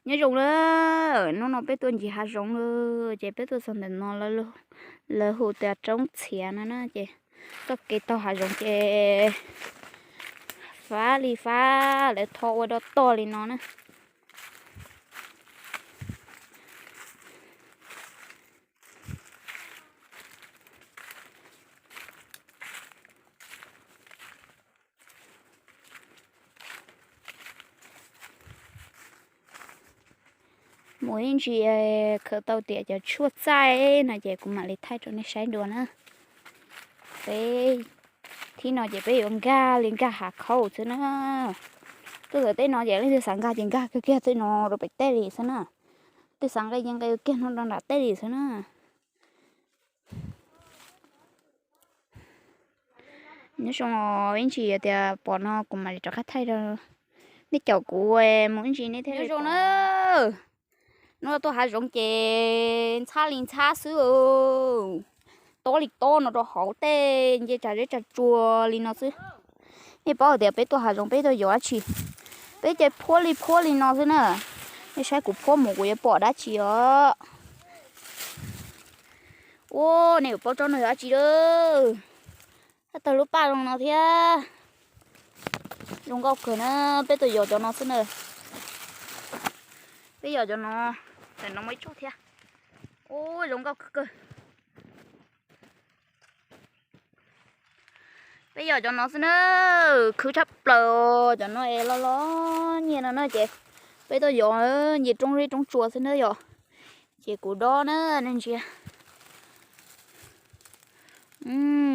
Nyob zoo na, hnub no peb tuaj ncig hav zoov lawm ces peb tuaj txog ntawm no lawv hu tias roob txhiav no na ces txoj kev taug hav zoov ces fab li fab, lawv tho ua do toj li no na. Mus ib ntsis khaws tau tias cov tshuaj txaij no ces kuv mam li thaij rau nej saib dua na. Peb thib no ces peb yuav nkag li nkag hav khaub xwb na. Tuaj ntawm tej no ces leej twg xav nkag ces nkag kiag kiag tej no rau pem teb li xwb na. Twg xav nqe ces nqe kiag no rau nram teb li xwb na. Nyob zoo, ib ntsis tias pom no kuv mam li rov qab thaij rau nej caum kuv mus ib ntsis nej thiaj zoo na. Hnub no tuaj hav zoov ces ntxhab li ntxhab xwb, tob li tob no rau hauv tej nce tsag zeb tsag tsua li no xwb. Nej paub tias peb tuaj hav zoov peb tuaj yos dab tsi? Peb ces phuab li phuab li no xwb na. Nej saib kuv phuab mus kuv yuav pom dab tsi os. Ua, nej yuav paub tsob no yog dab tsi lawm. Tab tawg lub paj zoo no thiab. Zoo nkauj kawg na, peb tuaj yos cov no xwb na. Peb yos cov no, tam no muaj ib tsob thiab. Ua, zoo nkauj kawg kawg. Peb yos cov no xwb na, khwv tshaj plaws, cov no es los los nyiaj no na ces peb tuaj yos nce roob zeb roob tsua xwb na yom. Ces kuv dob na, nej ntsia.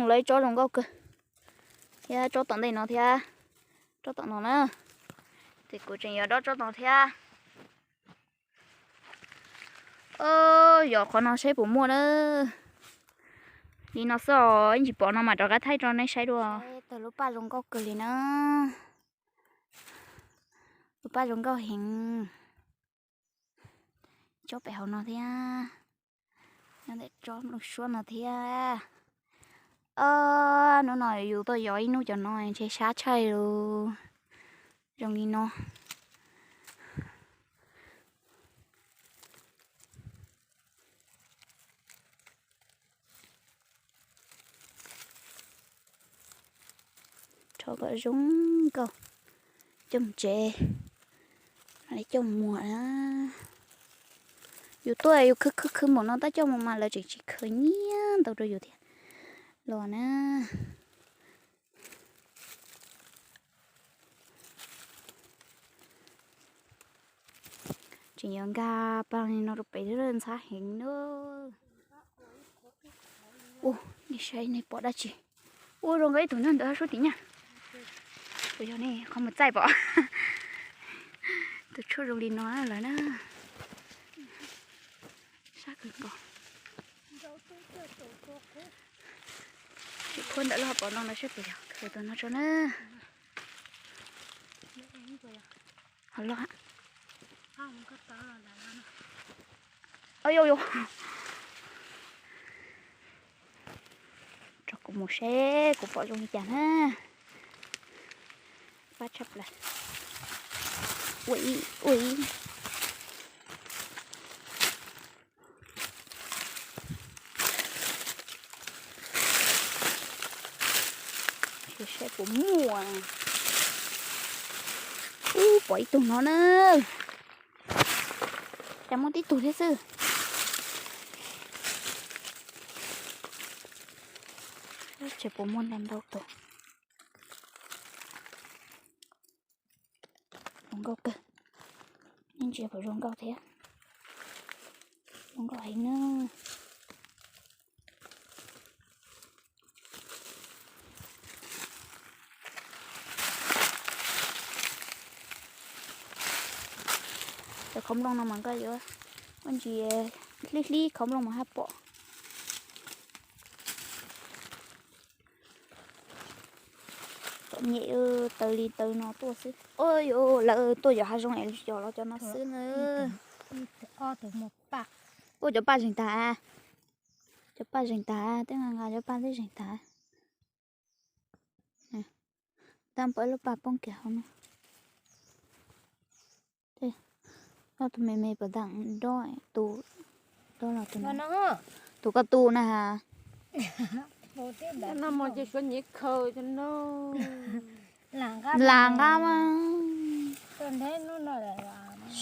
Lawv ib tsob zoo nkauj kawg, thiab tsob tom ntej no thiab, tsob tom no na. Ces kuv tseem yuav dob tsob no thiab. Yos qhov no saib puas muaj na. Li no xwb os, ib ntsis pom no mam rov qab thaij rau nej saib dua. Tawg lub paj zoo nkauj kawg li na. Lub paj zoo nkauj heev. Tsob pem hauv no thiab. Nyob ntawm tsob nplooj suab no thiab. Hnub no yus tuaj yos ib hnub cov no ntshe sab tshaj li, zoo li no. Rho kom zoo nkauj, coj mus tsev, mam li coj mus muag na. Yus tuaj yus khwv khwv khwv npaum no tab coj mus mas lawv tseem tsis khaws nyiaj ntau rau yus thiab los na. Tseem yuav nkag pag li no rau pem thiab, ntxhab heev na. Ua, nej saib nej pom dab tsi? Ua, zoo nkauj ib tug nyob ntawm hab sub tim nyaj. Puas yog ne, qhov mus txaij pom. Tus tshuaj zoo li no lawm na. Sab kawg nkaus. Tsis phuab ntawm lub hauv paus no no seb puas yog, khaws tus no tso na. Ho loj. Au yau yau. Tso kuv mus seb kuv pom zoo li cas na. Pab tshaj plaws. Ua ib, ua ib. Saib puas muaj. Ub, pom ib tug no na. Cas muaj tib tug thiab xwb. Tsis puas muaj ntau ntau tus. Zoo nkauj kawg. Nej ntsia puas zoo nkauj thiab. Zoo nkauj heev na. Cov khoom nplooj no mas koj yuav ua ntsis hlib hlib khoom nplooj mas haj pom. Txom nyem, taws li taws no tuaj xwb. Ua yuav lawv tuaj yos hav zoov es yos los cov no xwb na. Ua cov paj zeeg tag. Cov paj zeeg tag, tej nqa nqa cov paj twb zeeg tag. Tab npawb lub paj poob kiag hauv no. Koj tus me me pas dam dob tus, dob los tus no, tus koj tu na has. No mos ces suav nyiv khaws cov no. Lam nqa mas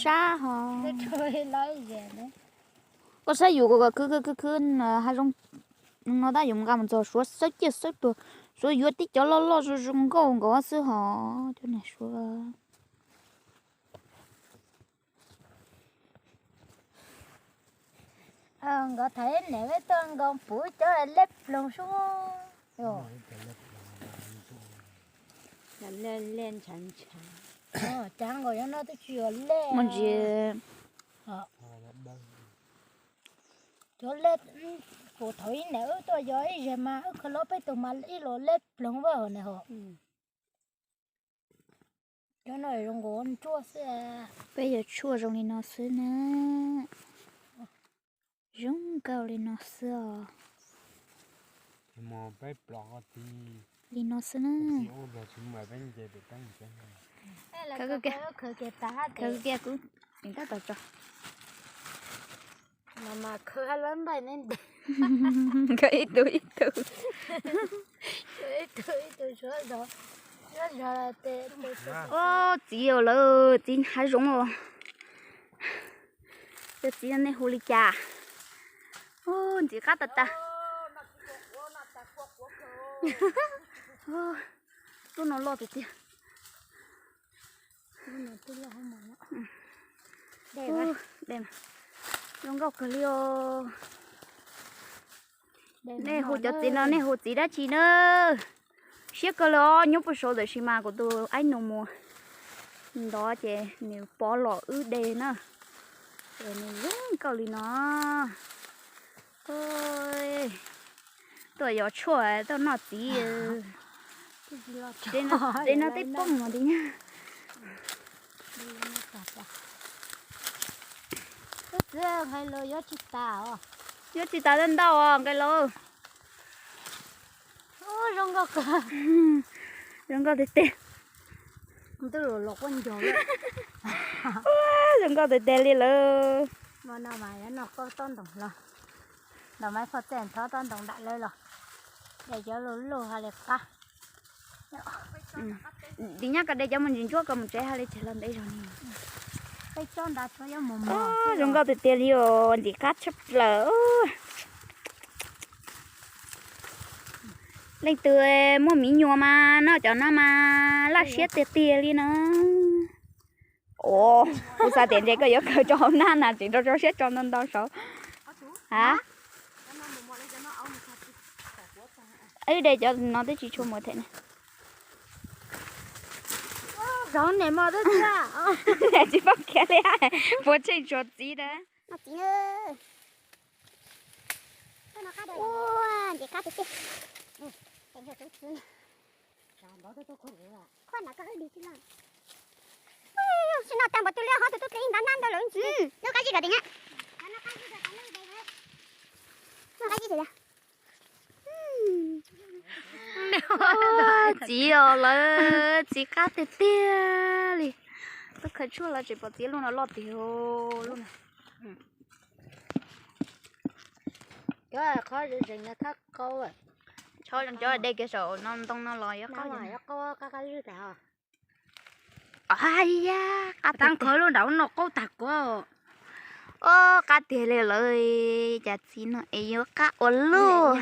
sab hos. Koj saib yus kom khwv khwv khwv khwv hav zoov no tab yus nqa mus txog suav xawb ciaj xawb tuag, suav yuav tib cov loj loj zoo zoo nkauj nkaus xwb hos cov niag suav. Nkawd tham ib niam peb tuaj nkaus puv cov leb ploog sub. Cas nkaus cov no twb tsis yog leb. Mus ntsis. Cov leb, kuv thaum ib niam wb tuaj yog ib zeg mas wb khaws los peb tus mas ib los leb ploog vaj hauv ne hos. Cov no zoo nkaus ntsuag xwb. Peb yuav tshuaj zoo li no xwb na. Zoo nkauj li no xwb os. Li no xwb na. Khaws kiag, khaws kiag kuv tseem tab tom tso. Khaws ib tug ib tug. Ub, txiv lawm, txiv hav zoov os. Cov txiv no nej hu li cas? Ub, ntxim qab tas tas. Lub no loj tiag tiag. Zoo nkauj kawg li os. Nej hu cov txiv no nej hu txiv dab tsi na? Siab kawg li os, nyob puag saud tab sis mas kuv tus aib nus mus ntov ces nws pov los wb de na. Es nws zoo nkauj li no. Tuaj yos tshuaj tuaj noj txiv. Tsev no teb poob mas ti nyab. Yuav tsis tas ntau ntau os nqe lauj. Zoo nkauj tiag tiag. Zoo nkauj tiag tiag li lawm. Noj qab tob ntoo los, nta maiv phoj txaj thov tob ntoo dam lawm los, de cov luj luj ha li qab. Tim nyab koj de cov mus ntsis ntsuab koj mus tsev ha li tsev los ntev zog ni. Zoo nkauj tiag tiag li os, ntxim qab tshaj plaws. Leej twg muaj miv nyuas mas noj cov no mas laj siab tiag tiag li no. Os, kuv xav tias ntshe koj yuav khaws rau hauv nab na tseem rau rau siab tso ntau ntau saud. Ha? Wb de cov no twb tsis tshua muaj them ne. Tsis paub kiag li, puas tsheej tsuas txiv na. Ua, ntxim qab tiag tiag. Sim no tag npaum twg li ho tus tub ple ib nrab nab ntawd lawm ntsis. Noj qab zib kom tias nyab. Noj qab zib. Txiv os lawv, txiv qab tiag tiag li. Tuaj khaws tshuaj los tseem pom txiv lub no loj tiag lub no. Qhov zeeg no thab qaub. Cov de kiag saum no ntoo no los yuav qaub. Qab qab zib tas. Qab tag qhov lub nraud no qaub tag kuv. Ob, qab tiag li lawv, cas txiv no es yuav qab ua luaj.